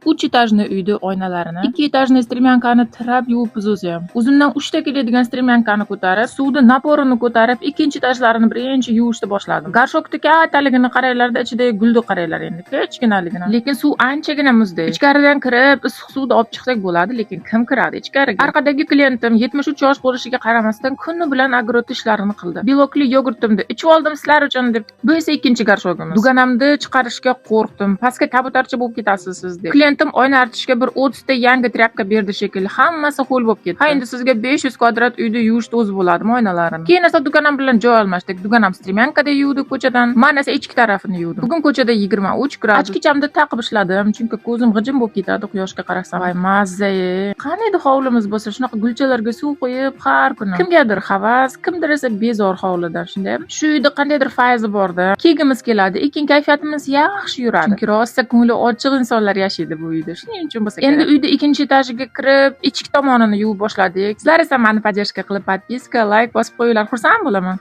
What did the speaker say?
Uch этажный uyni oynalarini ikki этажный стремянка ni tirab yuvib buzuvdi ham. O'zimdan 3 ta keladigan стремянка ni ko'tarib, suvni напор ini ko'tarib, ikkinchi этаж larini birinchi yuvishni boshladim. Горшок ni kattaligini qaranglarda, ichidagi gulni qaranglar endi, kichkinaligini. Lekin suv anchagina muzdek. Ichkaridan kirib, issiq suvni olib chiqsak bo'ladi, lekin kim kiradi ichkariga? Orqadagi клиент im 73 yosh bo'lishiga qaramasdan kuni bilan огород ishlarini qildi. Белок li yogurtimni ichib oldim sizlar uchun deb. Bu esa ikkinchi горшок imiz. Duganamni chiqarishga qo'rqdim. Pastga kabutarcha bo'lib ketasiz siz deb. Клиент im oyna artishga bir 30 ta yangi тряпка berdi shekilli. Hammasi ho'l bo'lib ketdi. Ha, endi sizga 500 kvadrat uyda yuvishni o'zi bo'ladimi oynalarini? Keyin esa duganam bilan joy almashdik. Duganam стремянка da yuvdi ko'chadan. Man esa ichki tarafini yuvdim. Bugun ko'chada 23 gradus. Очки chamni taqib ishladim, chunki ko'zim g'ijim bo'lib ketadi quyoshga qarasam. Voy, mazza. Qaniydi hovlimiz bo'lsa, shunaqa gulchalarga suv quyib har kuni. Kimgadir havas, kimdir esa bezor hovlidan, shundaymi? Shu uyda qandaydir fayzi borda. Kelgimiz keladi, lekin kayfiyatimiz yaxshi yuradi. Chunki rosa ko'ngli ochiq insonlar yashaydi bu uyda. Shuning uchun bo'lsa kerak. Endi uyda ikkinchi этаж iga kirib, ichki tomonini yuvib boshladik. Sizlar esa meni поддержка qilib, подписка, лайк bosib qo'yinglar, xursand bo'laman.